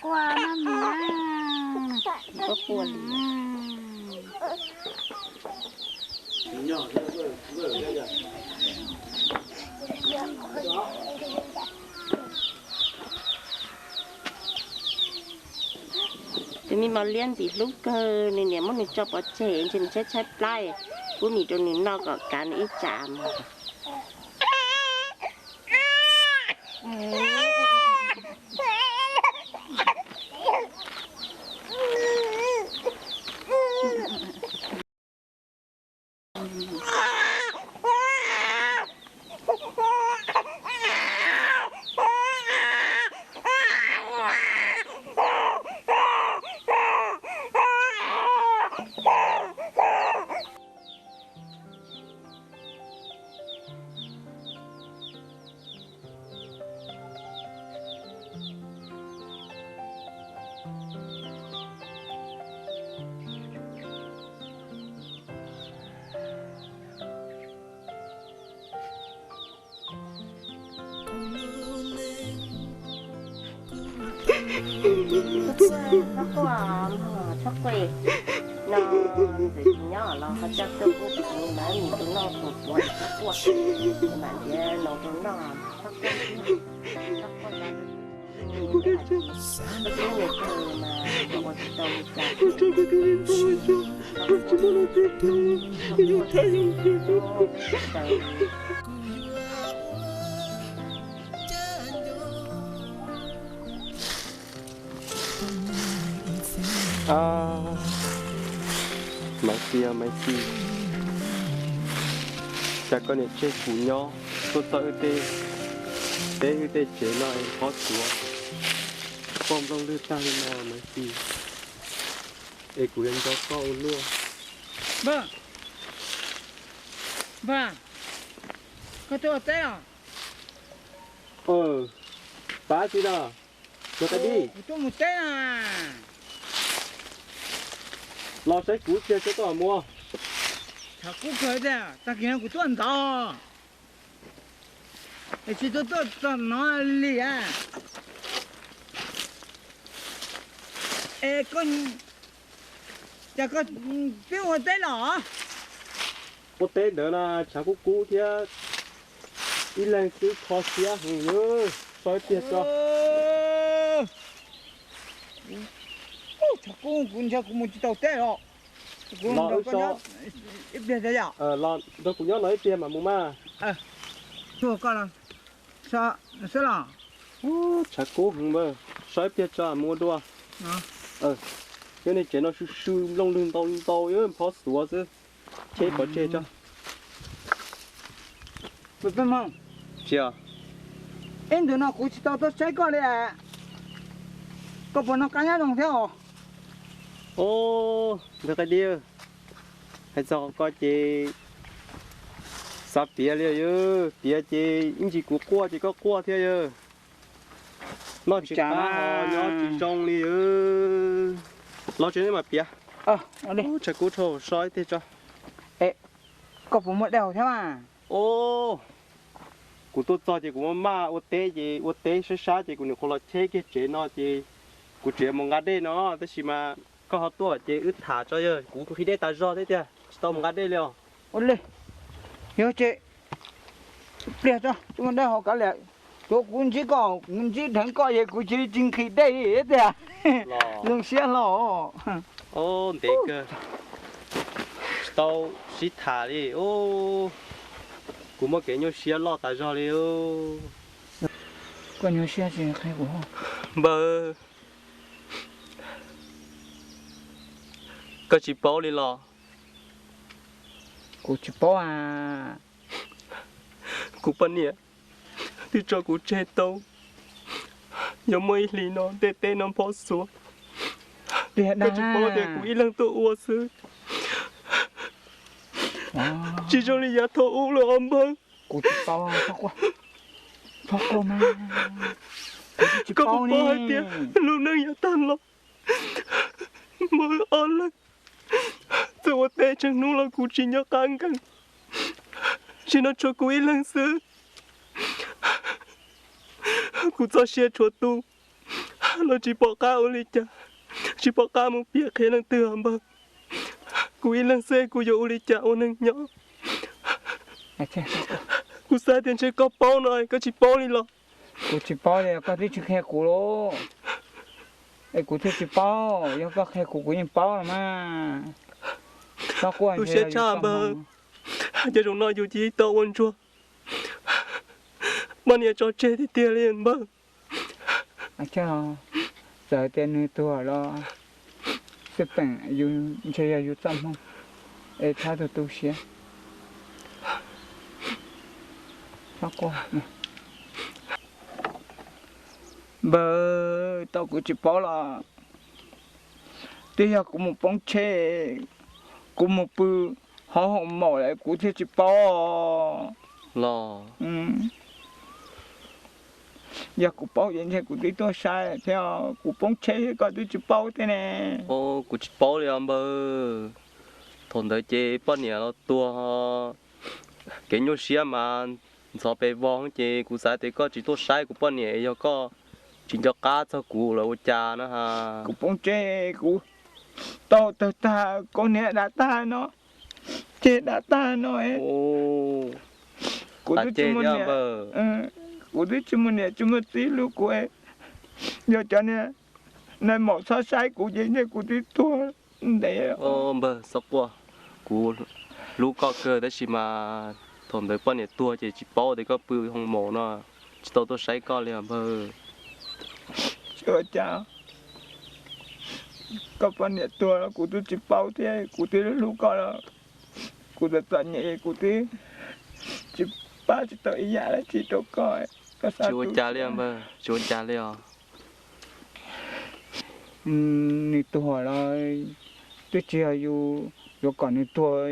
Quaj no niam. Quaj quaj li. Tus me mos liab ntxim hlub kawg, nws niam muab nws tso pov tseg ntshe nws tshaib tshaib plab, pub mis rau nws noj kom kav nws ib tsam mog. Txhob quaj, txhob quaj no, ntxawm tsis nyob los ho coj tuaj pub kuv lawv mus rau noj tus puav txhob quaj, mam ntiav no rau noj, txhob quaj, txhob quaj. Maiv Xis, Maiv Xis, cas koj niam tseg kuv nyob tuaj txog wb tej teb wb tej tsev no es phob xuav, poj nplooj lwg tag li no Maiv Xis, es kuv yuav nco koj ua luaj. Npawg, npawg, koj tuaj ua teb los? Pab txiv no, kuv tuaj mus teb na. Los saib kuv tiag, koj tuaj mus. Tshav kub kawg tiag, tag kis no kuv tuaj ntxov es tsis tau tuaj txog no li a. Es koj, cas koj pib ua teb los? Ua teb ntawd na tshav kub kub thiab, ib leeg xwb kho siab heev, so ib pliag tso. Tshav kub kuv ntshe kuv mus tsis tau teb os. Los wb so, ib pliag tso yom. Los nrog kuv nyob no ib pliag mam mus mas. Tuaj koj los, xwb los. Tshav kub heev npawg, so ib pliag tso mus ua dua. Nyob nej tsev no sw sw nplooj lwg ntau ntau, phob xuav xwb. Cheb pov tseg tso. Tsis, ib ntus no kuv tsis tau tuaj saib koj li. Koj puas noj qab nyob zoo thiab os? Os, npawg Qaij Dib, hais txog koj ces xav piav li yog, piav ces ib ntsis kuv quaj ces koj quaj thiab yog. Noj tsis qab ho nyob tsis zoo li. Los tsev nej mam piav. Tshav kub tshaj so ib teg tso. Koj puas muaj dej haus thiab mas? Os, kuv tuaj txog ces kuv maj maj ua teb ces ua teb sab sab ces kuv nyuam qhuav los cheb kiag tsev no ces kuv tseem mus nqa dej no tab sis mas koj ho tuaj ces wb tham tso yog kuv nqhis dej tas zog thiab tiag tsis tau mus nqa dej li os. Ua li, yog ces pliag tso, tuaj mus dej haus kav liam. Tuav kuv ntsib koj, kuv ntsib dheev koj ces kuv cia li tsis nqhis dej li tiag. Zoo siab hlo. Ntev kawg tsis tau sib tham li. Kuv muaj kev nyuaj siab loj tas zog li. Koj nyuaj siab tsis qhia kuv. Npawg, koj tsis paub li los? Kuv tsis paub a. Kuv poj niam twb tso kuv tseg tau, yog muaj ib hlis no ntiaj teb no nphob xuav, koj tsis paub tias kuv ib leeg tuaj ua xwb, tsis zoo li yav thaum ub lawm os npawg. Kuv tsis paub, txhob quaj mas. Koj puas paub hais tias lub neej yav tag los muaj wb ob leeg txawm ua teb tsawg hnub los kuv tsis nyob qab nkees, sim no tshuav kuv ib leeg xwb. Kuv txoj sia tshuav tu, Los tsis pom qab ua li cas, tsis pom qab mus piav qhia leej twg npawg. Kuv ib leeg xwb kuv yuav ua li cas ua neeg nyob? Kuv xav tias ntshe koj paub no koj tsis paub li los? Kuv tsis paub li, koj twb tsis qhia kuv lauj. Es kuv thiaj tsis paub, yog koj qhia kuv kuv yeej paub los mas. Txhob quaj, tu siab tshaj npawg. Cov zaum no yus cia li tau ua ntsuag, poj niam tso tseg tiag tiag li npawg. Txawm tias nws tuag los xij peem ntshe yog yus txoj hmoo, es txhob tu tu siab. Npawg, tau kuv tsis paub los twb yog kuv mus poob tsheb, kuv mus pw hauv hoos maum lawm kuv thiaj tsis paub. Los yog kuv paub ces ntshe kuv twb tuaj saib thiab, kuv poob tsheb koj twb tsis paub thiab ne. Kuv tsis paub li os npawg. Thaum ntawd ces poj niam los tuag, kev nyuaj siab mas ntxhov pes vog ces kuv xav tias koj tsis tuaj saib kuv poj niam, yog koj tsis nco qab txog kuv lawm ua cas na ha. Kuv poob tsheb, kuv tau tawg tag, kaus hniav dav tag no, ceg dav tag no. Kuv twb tsis muaj niam, kuv twb tsis muaj niam tsis muaj txiv hlub kuv, yog cov niag nais maum txhob saib kuv ces ntshe kuv twb tuag ntev. Npawg txhob quaj, kuv hlub koj kawg tab sis mas thaum ntawd poj niam tuag ces tsis paub tias koj pw hoos maum no, tsis tau tuaj saib koj li os npawg. Tsis ua cas, koj poj niam tuag los kuv twb tsis paub thiab, kuv twb hlub koj los kuv txom txom nyem kuv twb tsis pab tsis tau ib yam dab tsi rau koj. Tsis ua cas li os npawg, tsis ua cas li os. Nws tuag los twb tsis yog yus yuav kom nws tuag,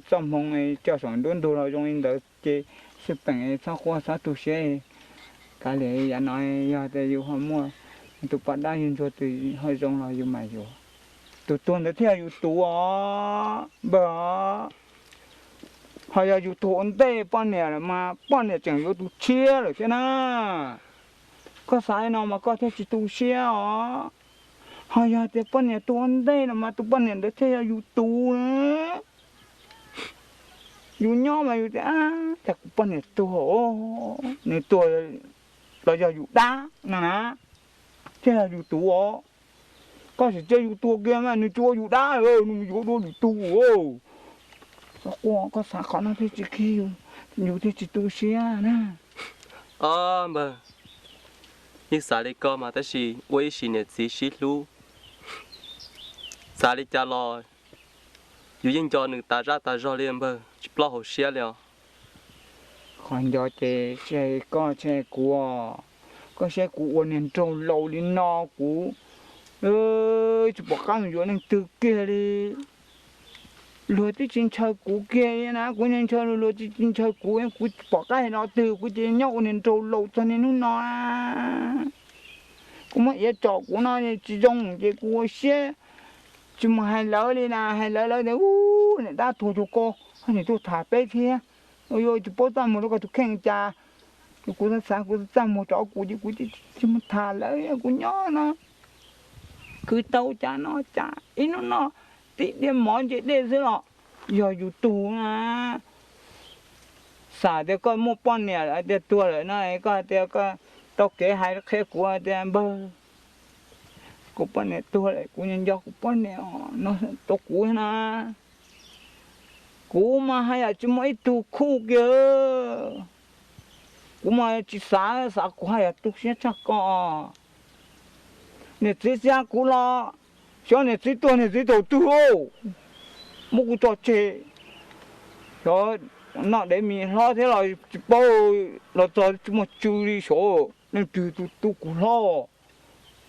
txoj hmoo coj saum nruab ntug los zoo li ntawd ces xij peem txhob quaj txhob tu siab. Kav liam, yav no yog tias yus ho muaj tus poj dab yug ntsuag twg ho zoo los yus mam yuav, tus tuag ntawd thiaj yog yus tus os npawg. Ho yog yus tuag ua ntej poj niam lawm mas poj niam tseem yuav tus tshiab lawm thiab na. Koj xav li no mas koj thiaj tsis tu siab os. Ho yog tias poj niam tuag ua ntej no mas tus poj niam ntawd thiaj yog yus tus na. Yus nyob mas yus tias, cas kuv poj niam tuag, nws tuag los yog yus dab no na, thiaj yog yus tus os. Koj tsis cia yus tuag kiag mas nws tsis ua yus dab, nws yuav dua lwm tus. Koj xav qhov no thiaj tsis khib, yus thiaj tsis tu siab na. Os npawg, yeej xav li koj mas tab sis ua ib sim niam txiv sib hlub, xav li cas los yus yeej nco nws tas zaj tas zog li npawg, tsis ploj hauv siab li os. Qhov nco ces tsis hais koj tsis hais kuv, koj saib kuv ua niag nraug laus li no kuv tsis pom qab mus yuav leej twg kiag li. Luag twb tsis ntshaw kuv kiag li na, kuv ntshaw luag, luag tsis ntshaw kuv, kuv tsis pom qab hais lo twg, kuv ces nyob ua niag nraug laus txog niaj hnub no. Kuv muab iav tsom kuv no tsis zoo ces kuv ua siab tsis mus hais lawv li na, hais lawv lawv tias, u, niam dab tuag rau koj, ho niam tuaj tham peb thiab, yuav tsis paub txaj muag rau koj tus kheej cas. Kuv xav xav kuv txaj muag rov kuv ces kuv tsis mus tham lawv, kuv nyob no khwv tau cas no cas ib hnub no tib diav mov ntse dej xwb los yog yus tus na. Xav tias koj muaj poj niam lawm tias tuag lawm no, koj tias koj tau kev hais qhia kuv tias npawg, kuv poj niam tuag lawm, kuv nco nco kuv poj niam no rau kuv na. Kuv mas haj yam tsis muaj ib tug khuj kiag, kuv mas tsis xav, xav kuv haj yam tu siab tshaj koj. Niam txiv xav kuv los xyov niam txiv tuag niam txiv thaum twg, muab kuv tso tseg. Xyov noj dev mis hlob thiab los tsis paub, los txog tsis muaj tsw li, xyov leej twg tu tu kuv hlob.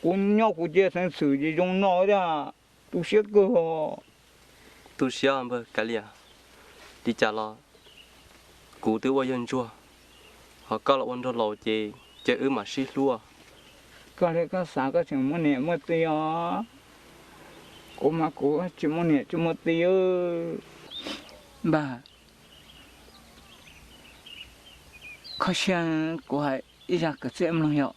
Kuv nyob kuv cia xeev xwm ces zoo no tiag, tu siab kawg. Tu siab npawg Kav Liam, li cas los kuv twb ua yawg ntsuag, ho koj los ua nraug laus ces cia wb mam sib hlub. Koj li koj xav koj tseem muaj niam muaj txiv os, kuv mas kuv tsis muaj niam tsis muaj txiv. Npawg, kho siab kuv hais ib zaj kwv txhiaj mloog yom.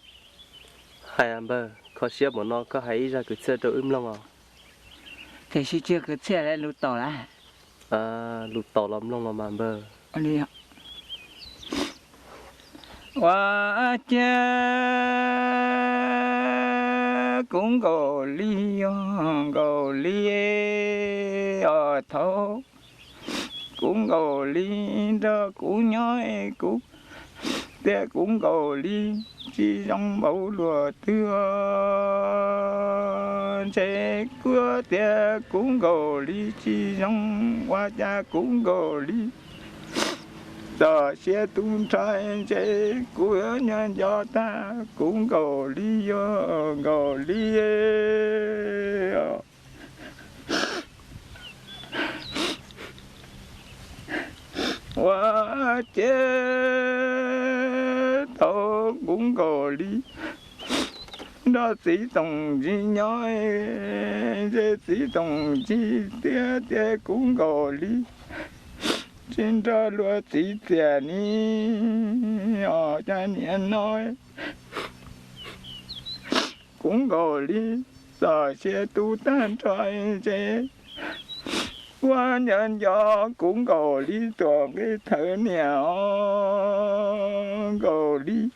Hais npawg. Kho siab npaum no koj hais ib zaj kwv txhiaj rau wb mloog os. Tiam sis tsis yog kwv txhiaj, lus taum lawm. Lus taum los mloog los mas npawg. Ua ciav kuv Nkaus Lis, yog Nkaus Lis os, thaum kuv Nkaus Lis nrog kuv nyob es kuv tias kuv Nkaus Lis tsis zoo npaum luag twg, ntshe kuv tias kuv Nkaus Lis tsis zoo, ua cas kuv Nkaus Lis txoj siab tu nrho, ntshe kuv yuav nyob nco tag kuv Nkaus Lis, yog Nkaus Lis. Ua ciav thaum kuv Nkaus Lis nrog txiv Toom Ntsis nyob, ntshe txiv Toom Ntsis thiaj tias kuv Nkaus Lis tsis nrog luag txiv txiam ni os, cas niaj no kuv Nkaus Lis txoj siab tu tag nrho, ntshe kuv nyob nco kuv Nkaus Lis tuam nqi thawv niam os, Nkaus Lis,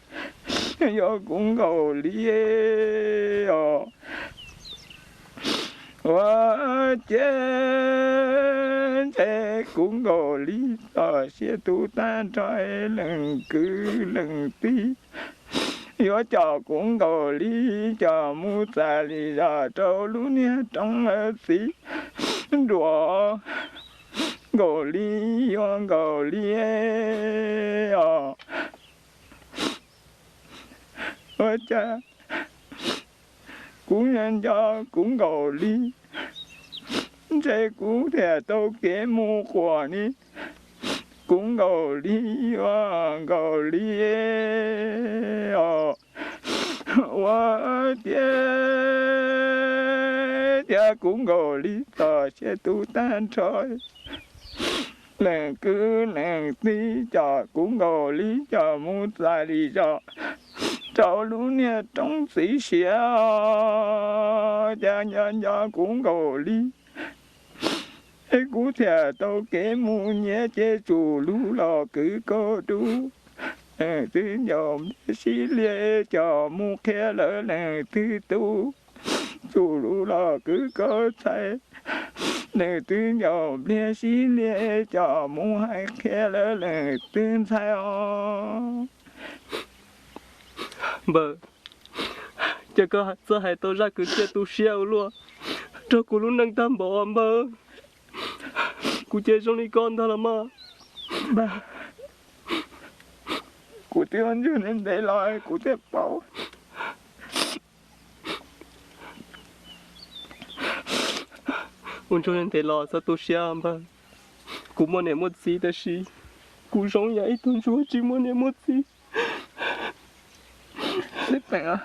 yog kuv Nkaus Lis os. Ua ciav ntshe kuv Nkaus Lis txoj siab tu tag nrho, leej kwv leej tij yuav coj kuv Nkaus Lis coj mus txav li zog rau lub niag roob txiv duav, Nkaus Lis, yog Nkaus Lis os. Ua cas kuv nyob nco kuv Nkaus Lis, ntshe kuv thiaj tau kev mus quas ni, kuv Nkaus Lis, yog Nkaus Lis os. Ua ciav, ciav kuv Nkaus Lis txoj siab tu tag nrho, leej kwv leej tij coj kuv Nkaus Lis coj mus txav li zog rau lub niag roob txiv siav, cas nco nco kuv Nkaus Lis es kuv thiaj tau kev mus nyiav ces tsum lub los kwv koj dub, leej twg ncaus npliag sib liag coj mus qhia lawv leej twg tub, tsum lub los kwv koj ntxhais, leej twg ncaus npliag sib liag coj mus hais qhia lawv leej twg ntxhais os. Npawg, cas koj txawj hais tau zaj kwv txhiaj tu siab ua luaj rau kuv lub neej tag npaum npawg. Kuv cia zoo li koj ntag los mas. Kuv twb ua ntsuag ntev los kuv thiaj paub. Ua ntsuag ntev los txhob tu siab npawg. Kuv muaj niam muaj txiv tab sis kuv zoo yam ib tug ntsuag tsis muaj niam muaj txiv. Kuv niam thiab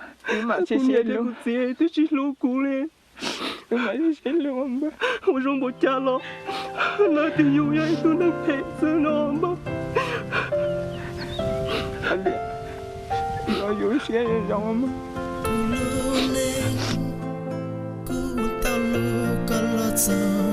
kuv txiv twb tsis hlub kuv li. Ua zoo npaum cas los lawv twb yug yog ib tug neeg phem xwb no npawg. Kuv lub neej kuv tau lub koj los txog